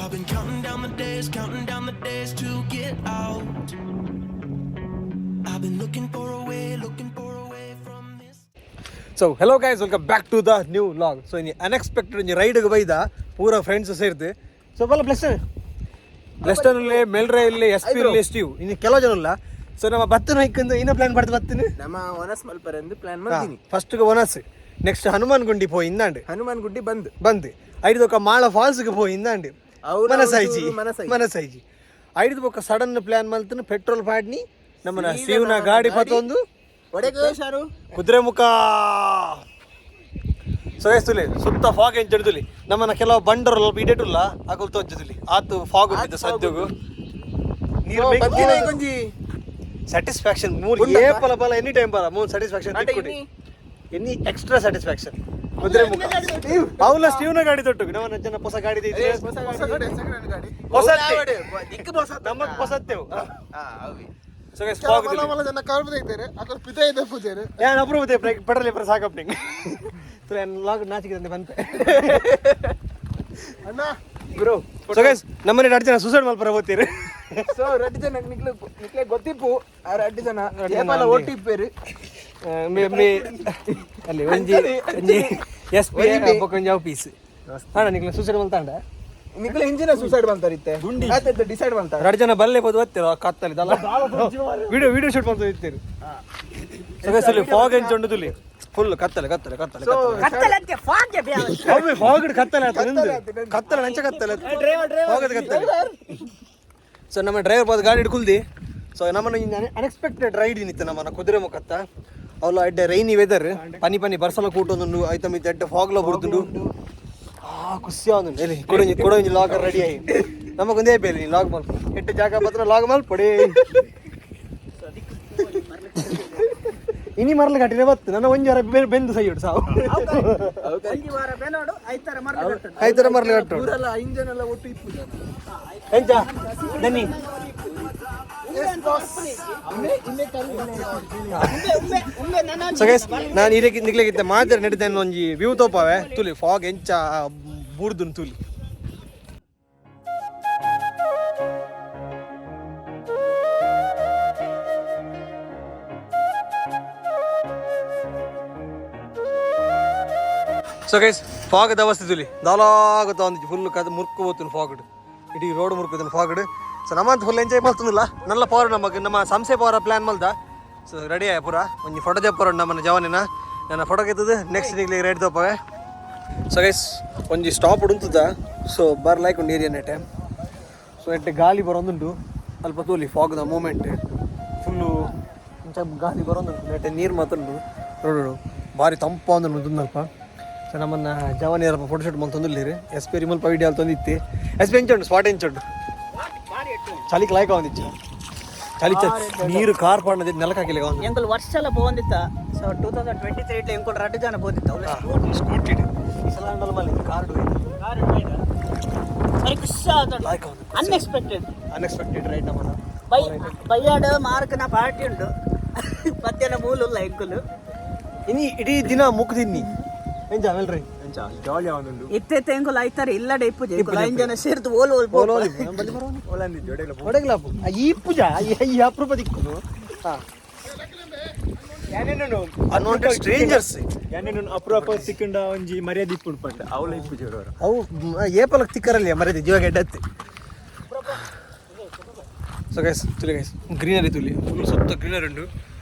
I've been counting down the days, counting down the days to get out. I've been looking for a way, looking for a way from this. So hello guys, welcome back to the new vlog. So ಇನಿ unexpected ಒಂಜಿ ರೈಡ್ಗೆ ಬೈದ ಪೂರ friends ಸೇರ್ದು. ಸೊ ಬಲ್ಲ bless ಬ್ಲೆಸ್ಟನ್ ಮೆಲ್ರೆ ಇಲ್ಲಿ S P ಇಲ್ಲಿ S T ಇನ್ನು ಕೆಲವು ಜನ ಇಲ್ಲ. ಸೊ ನಮ್ಮ ಬತ್ತನ ಹೈಕಂದು ಇನ್ನೂ ಪ್ಲಾನ್ ಮಾಡ್ದು ಬತ್ತಿನ. ನಮ್ಮ ಒನಸ್ ಮಲ್ಪರೆಂದು ಪ್ಲಾನ್ ಮಾಡ್ತೀನಿ. ಫಸ್ಟ್ ಒನಸ್, ನೆಕ್ಸ್ಟ್ ಹನುಮಾನ್ ಗುಂಡಿ ಪೋಯಿ ಇಂದಾಂಡ್. ಹನುಮಾನ್ ಗುಡ್ಡಿ ಬಂದ್. ಬಂದ್ ಐದು ಮಾಳ ಫಾಲ್ಸ್ಗೆ ಪೋಯಿ ಇಂದಾಂಡ್. ಅವ್ರು ಮನಸಾಯ್ಜಿ. ಅವ್ರು ಮನಸಾಯ್ಜಿ. ಮನಸಾಯ್ಜಿ. ಐದು ಬೊಕ್ಕ ಸಡನ್ ಪ್ಲಾನ್ ಮಲ್ತನ ಪೆಟ್ರೋಲ್ ಪಾಡ್ನಿ ನಮ್ಮನ ಶಿವನ ಗಾಡಿ ಪತ್ತೊಂದು. ಒಡೆಗೆ ಶಾರು. ಕುದುರೆಮುಖ. ಸೊ ಎಸ್ತುಲಿ ಸುತ್ತ ಫಾಗ್ ಎಂಚಡ್ದುಲಿ. ನಮ್ಮನ ಕೆಲವು ಬಂಡರ್ ಇಡೇಟುಲ್ಲ ಅಗುಲ್ ತೋಜುಲಿ ಆತು ಫಾಗ್ ಉಂಟಿತ್ತು ಸದ್ಯಗು. ನೀರು. ಬತ್ತಿನ ಒಂಜಿ. ಸ್ಯಾಟಿಸ್ಫ್ಯಾಕ್ಷನ್ ಮೂರು ಏಪಲ ಬಲ ಎನಿ ಟೈಮ್ ಬಲ ಮೂರು ಸ್ಯಾಟಿಸ್ಫ್ಯಾಕ್ಷನ್. ಆಟ ತಿಕ್ಕುಡಿ. ಇನಿ. Any extra satisfaction Kudremukh. ಅವಲ ಸ್ಟೀವ್ನ ಗಾಡಿ ತೊಟ್ಟು ನಮ್ಮನ ಜನ ಹೊಸ ಗಾಡಿ ಇದ್ರೆ. ಹೊಸತ್ತೆ. ದಿಕ್ಕು ಹೊಸ. ನಮಗ್ ಹೊಸತ್ತೆವು. ಹಾ, ಅವಿ. ಸೊ ಗೈಸ್, ಫಾಗ್ ಜನ ಕಾರ್ ಇದ್ದಾರೆ ಅದ್ರ ಪಿತ ಇದೆ ಪೂಜಾರಿ. ಯಾನ್ ಅಪ್ರೂಪ ಪೆಟ್ರೋಲ್ ಇಬ್ಬರು ಸಾಕಪ್ ನಿಂಗೆ ತುಲೆ ಲಾಗ್ ನಾಚಿಕೆ ಬಂತೆ. ಅಣ್ಣ. ಬ್ರೋ. ಸೊ ಗೈಸ್, ನಮ್ಮನೆ ಎರಡು ಜನ ಸೂಸೈಡ್ ಮಲ್ಪರ ಹೋಗ್ತೀರಿ. ಸೊ ರಡ್ಡು ಜನ ನಿಕ್ಲೆ ನಿಕ್ಲೆ ಗೊತ್ತಿಪ್ಪು ಆ ರಡ್ಡು ಜನ ಜನ ಏಪಲ ಅಂದೆ. ಒಟ್ಟಿಪ್ಪೇರು. ಮೇ ಮೇ ಅಲ್ಲಿ ಒಂಜಿ ಒಂಜಿ ಎಸ್ ಪಿ ಬೊಕೊಂಜಿ ಅವು ಪೀಸ್ ಅಣ್ಣ ನಿಕ್ಲೆ ಸೂಸೈಡ್ ಮಲ್ತಾಂಡ. ನಿಕ್ಲೆ ಇಂಜಿನ ಸೂಸೈಡ್ ಮಾಡ್ತಾರೆ ಇತ್ತೆ ಗುಂಡಿ ಡಿಸೈಡ್ ಮಾಡ್ತಾರೆ. ಎರಡು ಜನ ಬಲ್ಲೆ ಬೋದು ಬತ್ತೀರ ಕತ್ತಲಿ ದಲ್ಲ ವಿಡಿಯೋ ವಿಡಿಯೋ ಶೂಟ್ ಮಾಡ್ತಾ ಇರ್ತೀರಿ. ಸೊ ಗೈಸ್, ಅಲ್ಲಿ ಫಾಗ್ ಎಂಚುಂಡು ತುಲಿ ಫುಲ್ ಕತ್ತಲೆ ಕತ್ತಲೆ ಕತ್ತಲೆ ಕತ್ತಲೆ. ಅವೇ ಫಾಗ್ ಕತ್ತಲೆ ಆತ ನಿಂದು ಕತ್ತಲೆ ನಂಚ ಕತ್ತಲೆ ಫಾಗ್ ಕತ್ತಲೆ. ಸೊ ನಮ್ಮ ಡ್ರೈವರ್ ಬಾದ್ ಗಾಡಿ ಹಿಡ್ಕುಲ್ದಿ. ಸೊ ನಮ್ಮನ್ನ ಅನ್ಎಕ್ಸ್ಪೆಕ್ಟೆಡ್ ರೈಡ್ ನಿತ್ತು ನಮ್ಮನ್ನ ಕುದುರೆ ಮುಖತ್ತ. ಅವಳು ಅಡ್ಡೆ ರೈನಿ ವೆದರ್ ಪನಿ ಪನಿ ಬರ್ಸಲ ಕೂಟೊಂದುಂಡು ಐತ ಮಿತ್ತ ಅಡ್ಡೆ ಫಾಗ್ಲ ಬುಡ್ದುಂಡು. ಆ ಖುಷಿ ಆವೊಂದುಂಡು. ಎಲ್ಲಿ ಕೊಡೊಂಜಿ ಕೊಡೊಂಜಿ ಲಾಗ್ ರೆಡಿ ಆಯಿ ನಮಗೊಂದೇ ಬೇಲಿ ಲಾಗ್ ಮಲ್ಪ ಎಟ್ಟು ಜಾಗ ಮಾತ್ರ ಲಾಗ್ ಮಲ್ಪೊಡಿ. ಇನಿ ಮರಲು ಕಟ್ಟಿನ ಬತ್ತು ನನ್ನ ಒಂಜಿ ವಾರ ಬೆಂದು ಸೈಯುಡು ಸಾವು. ಐತರ ಮರಲು ಕಟ್ಟು. ಊರೆಲ್ಲ ಇಂಜನ್ ಎಲ್ಲ ಒಟ್ಟು ಇಪ್ಪು ಜನ. ಎಂಚ ದನ್ನಿ. ಸೊ ಗೈಸ್, ನಾನು ಇರಕ್ಕೆ ನಿಗ್ಲಿಗಿದ್ದ ಮಾತ್ರ ನಡೀತಾನೆ ಒಂಜಿ ವ್ಯೂ ತೋಪಾವೆ ತುಲಿ ಫಾಗ್ ಎಂಚ ಬೂರ್ದುನ್ ತುಲಿ. ಸೊ ಗೈಸ್, ಫಾಗ್ ದವಸ್ತಿ ತುಲಿ ದಾಲಾಗತ್ತ ಒಂದು ಫುಲ್ ಕದ ಮುರ್ಕು ಹೋಗ್ತೀನಿ ಫಾಗ್ ಇಡೀ ರೋಡ್ ಮುರ್ಕೋತೀನಿ ಫಾಗ್. ಸೊ ನಮ್ಮಂತ ಫುಲ್ ಎಂಜಾಯ್ ಮಾಡ್ತಿಲ್ಲ ನಲ್ಲ ಪವರ್ ನಮಗೆ ನಮ್ಮ ಸಂಸೆ ಪವರ್ ಪ್ಲಾನ್ ಮಲ್ದ. ಸೊ ರೆಡಿ ಆಯ ಪೂರ ಒಂಜಿ ಫೋಟೋ ಜಪ್ಪರ ನಮ್ಮನ್ನ ಜವಾನಿನ ನನ್ನ ಫೋಟೋ ಗೆದ್ದದು. ನೆಕ್ಸ್ಟ್ ನಿಗ್ಲಿ ರೈಡ್ ತೋಪವೆ. ಸೊ ಗೈಸ್, ಒಂಜಿ ಸ್ಟಾಪ್ ಉಂತದ. ಸೊ ಬರ್ ಲೈಕ್ ಒಂದು ಏರಿಯಾ ನೆಟೆ. ಸೊ ಎಟ್ಟೆ ಗಾಳಿ ಬರೋದುಂಟು ಅಲ್ಪ ತೋಲಿ ಫಾಗ್ದ ಮೂಮೆಂಟ್ ಫುಲ್ಲು ಇಂಚ ಗಾಳಿ ಬರೋದುಂಟು. ನೆಟ್ಟೆ ನೀರು ಮಾತುಂಟು ನೋಡು ಭಾರಿ ತಂಪು ಅಂದ್ರೆ ಅಲ್ಪ. ಸೊ ನಮ್ಮನ್ನ ಜವಾನಿ ಅಲ್ಪ ಫೋಟೋ ಶೂಟ್ ಮಂತೊಂದುಲ್ಲೇರು. ಎಸ್ ಪಿ ರಿಮಲ್ಪ ವಿಡಿಯೋ ಅಲ್ಲಿ ತಂದಿತ್ತಿ. ಎಸ್ ಪಿ ಎಂಚುಂಡು ಸ್ಪಾಟ್ ಎಂಚುಂಡು ಚಳಿಕ್ ಲಾಯ್ಕ ಒಂದಿಚ್ಚು ಚಳಿ ನೀರು ಕಾರ್ ಪಾಡ್ನది ನೆಲಕ್ಕೆ ಹಾಕಿಲ್ಲ ಒಂದು. ಎಂಕುಲು ವರ್ಷಲ ಪೋವೊಂದಿತ್ತ. ಸೊ 2023 ಇಟ್ಲೆ ಎಂಕುಲು ರಡ್ಡು ಜನ ಪೋದಿತ್ತ. ಸ್ಕೂಟಿ ಈ ಸಲ ಅಂಡಲ್ ಮಲ್ಲಿ ಕಾರ್ ಬಾರಿ ಖುಷಿ ಆತಂಡು. ಲಾಯ್ಕ ಒಂದು. ಅನ್ಎಕ್ಸ್ಪೆಕ್ಟೆಡ್. ಅನ್ಎಕ್ಸ್ಪೆಕ್ಟೆಡ್ ರೈಡ್ ನಮ್ಮನ್ನ. ಬೈ ಬೈಯಾಡ ಮಾರ್ಕನ ಪಾರ್ಟಿ ಉಂಡು ಮಧ್ಯಾಹ್ನ ಮೂಲುಲ್ಲ ಎಂಕುಲು. ಇನಿ ಇಡೀ ದಿನ ಮುಗ್ದಿನ್ನಿ ಎಂಚ ಆಮೇಲೆ ಜಾಲಿ ಆವೊಂದುಂಡು. ಇತ್ತೆ ಎಂಕುಲು ಐತಾರೆ ಇಲ್ಲಡೆ ಇಪ್ಪುಜೆ ಎಂಕುಲು ಐನ್ ಜನ ಸೇರ್ದು ಓಲ್ ಓಲ್ ಪೋಪ. ಒಡಗ್ಲಾಪು ಈ ಪೂಜಾ ಈ ಅಪರೂಪ ದಿಕ್ಕುನು. Unwanted strangers. ಅಪರೂಪ ತಿಕ್ಕಂಡ ಒಂಜಿ ಮರ್ಯಾದೆ ಇಪ್ಪುಂಡು ಪಂಡ ಅವಳ ಇಪ್ಪು ಜೋರವರು. ಅವು ಏಪಲಕ್ ತಿಕ್ಕರಲ್ಲಿ ಮರ್ಯಾದೆ ಜೀವ ಗೆಡ್ಡತ್ತಿ. ಸೊ ಗೈಸ್, ತುಲಿ ಗೈಸ್ ಗ್ರೀನರಿ ತುಲಿ ಫುಲ್ ಸುತ್ತ ಗ್ರೀನರಿ ಉಂಟು.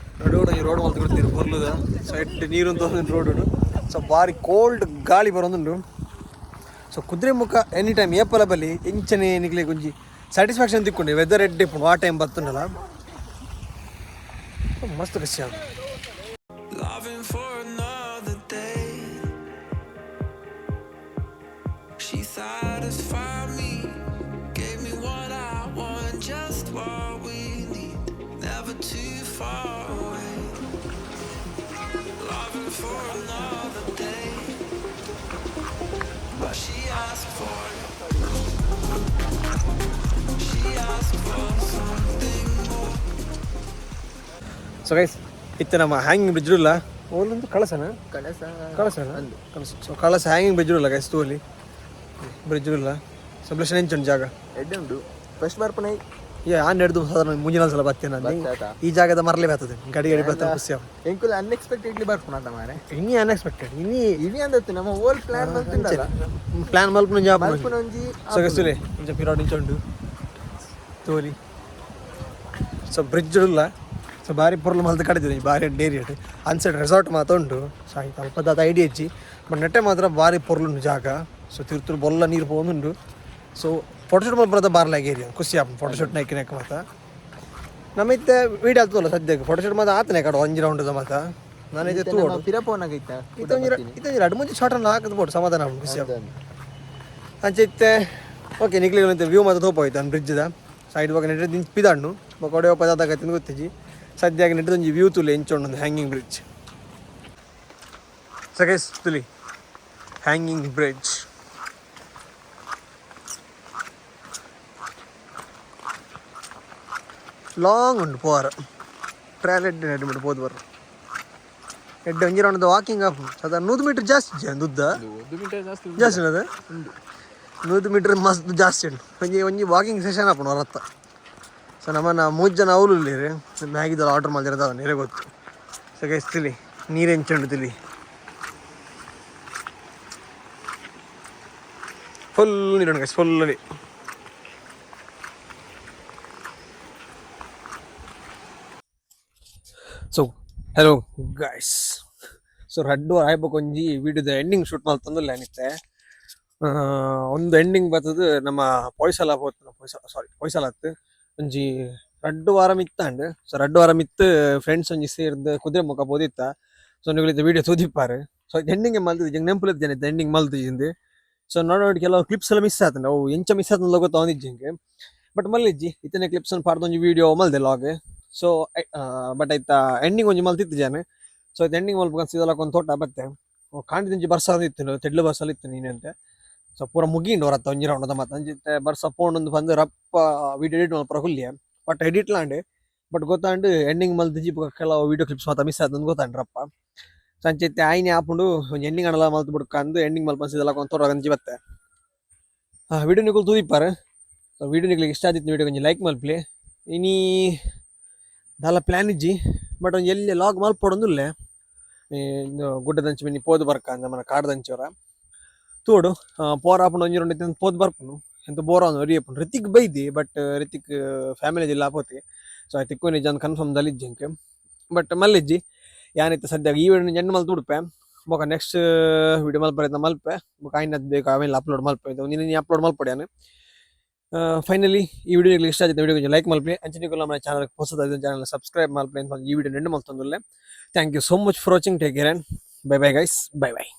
ರೋಡ್ ರೋಡ್ ಮಲ್ತ್ ಕೊಡ್ತೀರಿ ಪೊರ್ಲುದ ಸೈಡ್ ನೀರು ಅಂತ ರೋಡ್ ಉಂಟು. ಸೊ ಬಾರಿ ಕೋಲ್ಡ್ ಗಾಳಿ ಬರೋದುಂಟು. ಸೊ ಕುದುರೆಮುಖ ಎನಿ ಟೈಮ್ ಏಪಲ ಬಲ್ಲಿ ಎಂಚನೆ ನಿಗ್ಲೆ ಒಂಜಿ ಸ್ಯಾಟಿಸ್ಫ್ಯಾಕ್ಷನ್ ತಿಕ್ಕೊಂಡು ವೆದರ್ ಎಡ್ಡೆ ಇಪ್ಪುಂಡು ಆ ಟೈಮ್ ಬತ್ತುಂಡಲ ಮಸ್ತ್ ಖುಷಿ ಆಗ. Loving for another day. She satisfied me, gave me what I want, just what we need, never too far away. Loving for another day, but she asked for it. She asked for something more. So guys, ಇತ್ತೆ ನಮ್ಮ hanging bridge ಇಲ್ಲ ಓಲೊಂದು ಕಳಸನ. ಕಳಸ. ಕಳಸನ ಕಳಸ. ಸೊ ಕಳಸ hanging bridge ಇಲ್ಲ guys ತೋಲಿ bridge ಇಲ್ಲ. ಸೊ ಸಬ್ಲೇಷನ್ ಎಂಚುಂಡು ಜಾಗ? ಎಡ್ಡೆ ಉಂಡು, ಫಸ್ಟ್ ಬರ್ಪುನೈ. ಏ ಆನ್ ಹಿಡ್ದು ಸಾಧಾರಣ ಮುಂಜಿನ ಸಲ ಬತ್ತೇನೆ ನಾನು. ಬತ್ತಾತ. ಈ ಜಾಗದ ಮರಲೇ ಬರ್ತದೆ, ಗಡಿ ಗಡಿ ಬರ್ತದೆ, ಖುಷಿ. ಎಂಕುಲು ಅನ್ಎಕ್ಸ್ಪೆಕ್ಟೆಡ್ಲಿ ಬರ್ಪುನಂತ ಮಾರೆ. ಇನಿ ಅನ್ಎಕ್ಸ್ಪೆಕ್ಟೆಡ್ ಇನಿ. ಇನಿ ಅಂದತ್ತು ನಮ್ಮ ಓಲ್ ಪ್ಲಾನ್ ಮಲ್ತಿಂದಲ್ಲ. ಪ್ಲಾನ್ ಮಲ್ಪುನ ಜಾಬ್. ಮಲ್ಪುನ ಒಂಜಿ. ಸೊಗಸುಲೆ ಇಂಚ ಪಿರಾಡ್ ಇಂಚ ಉಂಡು ತೋಲಿ. ಸೊ ಬ್ರಿಡ್ಜ್ ಉಲ್ಲ. ಸೊ ಬಾರಿ ಪೊರ್ಲು ಮಲ್ತ್ ಕಡಿದಿದೆ, ಬಾರಿ ಡೇರಿ ಅನ್ಸೈಡ್ ರೆಸಾರ್ಟ್ ಮಾತ ಉಂಟು. ಸೊ ಆಯ್ತು, ಅಲ್ಪದಾದ ಐಡಿಯಾ ಇಜ್ಜಿ, ಬಟ್ ನೆಟ್ಟೆ ಮಾತ್ರ ಬಾರಿ ಪೊರ್ಲುಂಡು ಜಾಗ. ಸೊ ತಿರ್ತುರು ಬೊಲ್ಲ ನೀರು ಪೋವೊಂದುಂಡು. ಸೊ ಫೋಟೋಶೂಟ್ ಮಲ್ಪುನದ ಬಾರ್ಲಾಗ ಏರಿಯಾ, ಖುಷಿ ಆಪುಂಡು ಫೋಟೋಶೂಟ್ ನೈಕಿನಕ್ಕೆ ಮಾತ. ನಮ್ಮ ಇತ್ತೆ ವೀಡಿಯೋ ಆತಲ್ಲ, ಸದ್ಯಕ್ಕೆ ಫೋಟೋಶೂಟ್ ಮಾತ್ರ ಆತನೆ ಕಡೆ ಒಂಜಿ ರೌಂಡ್ ಮಾತ. ನಾನಿದೆ ತೂವೊಡು. ಪಿರ ಪೋನಾಗ ಇತ್ತ. ಇತ್ತೊಂಜಿ ಇತ್ತೊಂಜಿ ರಡ್ಡ್ ಮೂಜಿ ಶಾರ್ಟ್ ಹಾಕದ್ ಬೋಡು, ಸಮಾಧಾನ ಆಪುಂಡು, ಖುಷಿ ಆಪುಂಡು. ಅಂಚ ಇತ್ತೆ ಓಕೆ, ನಿಕ್ಲೆಗ್ ವ್ಯೂ ಮಾತ ತೋಪಾಯ್ತು. ಅನ್ ಬ್ರಿಡ್ಜ್ದ ಸೈಡ್ ಬೊಕ ನೆಟ್ ದಿಂಚ ಪಿದಾಡ್ನು ಬೊಕ ಒಡೆ ಪದಾದ ಗೊತ್ತಿಜಿ. ಸದ್ಯಕ್ಕೆ ನೆಟ್ಟದೊಂಜಿ ವ್ಯೂ ತುಲೆ ಎಂಚ ಉಂಡು ಹ್ಯಾಂಗಿಂಗ್ ಬ್ರಿಡ್ಜ್. ಸೊ ಗೈಸ್, ತುಲಿ ಹ್ಯಾಂಗಿಂಗ್ ಬ್ರಿಡ್ಜ್. ಲಾಂಗ್ ಉಂಡು ಪೋರ ಟ್ರಾವೆಲ್ ಎಡ್ಡೆ ನೆಡ್ ಪೋದು ಬರ ಎಡ್ಡೆ. ಒಂಜಿ ರೌಂಡ್ ವಾಕಿಂಗ್ ಆಪುಂಡು. ಸಾಧಾರಣ 100 ಮೀಟರ್ ಜಾಸ್ತಿ ಇಜ್ಜಿ ಉದ್ದ. ಜಾಸ್ತಿ ಉಂಡು, 100 ಮೀಟರ್ ಮಸ್ತ್ ಜಾಸ್ತಿ ಉಂಟು. ಒಂಜಿ ಒಂಜಿ ವಾಕಿಂಗ್ ಸೆಷನ್ ಆಪುಂಡು ಹೊರತ್ತ. ಸೊ ನಮ್ಮನ್ನ ಮೂರು ಜನ ಅವಲು ಇಲ್ಲೇರು ಮ್ಯಾಗಿದಲ್ಲ ಆರ್ಡರ್ ಮಾಡಿರೋದು ನೀರೇ ಗೊತ್ತು. ಸೊ ಗೈಸ್, ತಿಳಿ ನೀರು ಎಂಚುಂಡು ತಿಳಿ. ಫುಲ್ ನೀರು ಗೈಸ್, ಫುಲ್ ನೀರು. ಸೊ ಹಲೋ ಗೈಸ್, ಸೊ ರಡ್ಡು ಆಯ್ಬೇಕು ಒಂಜಿ ವಿಡಿಯೋದ ಎಂಡಿಂಗ್ ಶೂಟ್ ಮಲ್ತಂದುಲ್ಲ ಅನಿತ್ತೆ. ಒಂದು ಎಂಡಿಂಗ್ ಬರ್ತದೆ. ನಮ್ಮ ಪೊಯ್ಸಲ ಪೋತು, ಪೊಯ್ಸಲ, ಸಾರಿ, ಪೊಯ್ಸಲ ಅತ್ತು ಒಂಜಿ 2 ವಾರ ಮಿತ್ತಾಂಡ್. ಸೊ 2 ವಾರ ಮಿತ್ತು ಫ್ರೆಂಡ್ಸ್ ಒಂಜಿ ಸೇರ್ದ್ ಕುದುರೆ ಮುಖ ಪೋದಿತ್ತ. ಸೊ ನಿಗುಲಿತ ವಿಡಿಯೋ ತೂದಿಪ್ಪಾರು. ಸೊ ಎಂಡಿಂಗ್ ಮಲ್ತಿದ್ದು ಜಂಗ್ ನೆಂಪುಲತ್ತಿದ್ದೇನೆ, ಎಂಡಿಂಗ್ ಮಲ್ತಿದ್ದೆ. ಸೊ ನೋಡ, ಕೆಲವು ಕ್ಲಿಪ್ಸ್ ಎಲ್ಲ ಮಿಸ್ ಆತಂಡ. ಅವು ಎಂಚ ಮಿಸ್ ಆತಂದ ಗೊತ್ತಾವಂದಿಜ್ಜಿ. ಬಟ್ ಮಲ್ಲಿಜ್ಜಿ, ಇತ್ತನೆ ಕ್ಲಿಪ್ಸ್ ಪಾಡ್ದು ಒಂಜಿ ವಿಡಿಯೋ ಮಲ್ದೆ ಲಾಗ್. ಸೊ ಬಟ್ ಆಯ್ತಾ, ಎಂಡಿಂಗ್ ಒಂಜಿ ಮಲ್ತಿತ್ತು ಜಾನ. ಸೊ ಎಂಡಿಂಗ್ ಮಲ್ಪ ಸೀದಾ ಒಂದು ತೋಟ ಬತ್ತೆ. ಕಾಂಡಿದಿಂಚಿ ಬರ್ಸ ಇತ್ತು, ತೆಡ್ಲು ಬರ್ಸಲ್ ಇತ್ತು ನೀನಂತೆ. ಸೊ ಪೂರ ಮುಗಿಂಡು ಹೊರತ್ತ ಒಂಜಿ ರೌಂಡ್ ಮತ್ತೆ ಅಂಚಿತ್ತೆ ಬರ್ಸ ಪೋಂಡೊಂದು ಬಂದು ರಪ್ಪ ವಿಡಿಯೋ ಎಡಿಟ್ ಮಲ್ಪರ ಹುಲ್ಲಿಯ. ಬಟ್ ಎಡಿಟ್ ಲಾಂಡ್, ಬಟ್ ಗೊತ್ತಾಂಡು ಎಂಡಿಂಗ್ ಮಲ್ತಿಜಿ. ಕೆಲವು ವಿಡಿಯೋ ಕ್ಲಿಪ್ಸ್ ಮಾತ ಮಿಸ್ ಆತಂದು ಗೊತ್ತಾಂಡ್ ರಪ್ಪ. ಸೊ ಅಂಚೈತೆ ಆಯ್ನೆ ಆಪುಂಡು, ಒಂಜಿ ಎಂಡಿಂಗ್ ಅಣಲ ಮಲ್ತು ಬುಡ್ಕಂದು ಎಂಡಿಂಗ್ ಮಲ್ಪ ಸೀದಾ ಒಂದು ತೋಟ ಅಂಚಿ ಬತ್ತೆ. ವಿಡಿಯೋ ನಿಕುಲು ತೂದಿಪ್ಪಾರು. ಸೊ ವಿಡಿಯೋ ನಿಕ್ಲಿಗೆ ಇಷ್ಟ ಆದಿತ್ತು, ವಿಡಿಯೋ ಒಂಜಿ ಲೈಕ್ ಮಲ್ಪ್ಲಿ. ಇನಿ ದಾಲ ಪ್ಲಾನ್ ಇಜ್ಜಿ, ಬಟ್ ಒಂಜಿ ಎಲ್ಲಿ ಲಾಗ್ ಮಲ್ಪೊಡೊಂದುಲ್ಲೆ. ಗುಡ್ಡದಂಚಿ ಮಿನಿ ಪೋದು ಬರ್ಕ ನಮ್ಮನ ಕಾಡ್ದಂಚಿವರ ತೋಡು ಪೋರ ಆಪುಂಡು. ಒಂಜಿ ರೌಂಡ್ ಇತ್ತೆ ಪೋದು ಬರ್ಪುಂಡು. ಎಂತ ಬೋರ ಒಂದು ಅಪ್ಪುಂಡು. ರಿತಿಕ್ ಬೈದಿ, ಬಟ್ ರಿತಿಕ್ ಫ್ಯಾಮಿಲಿ ಜಿಲ್ಲ ಪೋತಿ. ಸೊ ತಿಕ್ಕು ನಿಜ ಕನ್ಫರ್ಮ್ ದಲಿಜ್ಜಿ ಅಂಕೆ, ಬಟ್ ಮಲ್ಲಿಜ್ಜಿ ಯಾನಿತ್ತು ಸದ್ಯ. ಈ ವಿಡಿಯೋ ಎಂಡ್ ಮಲ್ತು ಉಡುಪೆ. ಬೊಕ ನೆಕ್ಸ್ಟ್ ವಿಡಿಯೋ ಮಲ್ಪರೆ ಮಲ್ಪೆ. ಬೊಕ ಆಯ್ನದ್ ಬೇಕು ಆಮೇಲೆ ಅಪ್ಲೋಡ್ ಮಲ್ಪೆ, ಒಂದಿನ ಅಪ್ಲೋಡ್ ಮಲ್ಪೊಡು ಯಾನ್. ಫೈನಲಿ ಈ ವಿಡಿಯೋ ಇಷ್ಟ ಆಯ್ತು, ವಿಡಿಯೋ ಲೈಕ್ ಮಲ್ಪಿ. ಅಂಚನೆ ನಮ್ಮ ಚಾನಲ್ ಹೊಸದಾದ ಚಾನಲ್ ಸಬ್ಸ್ಕ್ರೈಬ್ ಮಲ್ಪಿ ಅಂತ ಈ ವಿಡಿಯೋ ಎಂಡ್ ಮಲ್ತೊಂದುಲ್ಲೆ. Thank you so much for watching. Take care and bye bye, guys. Bye bye.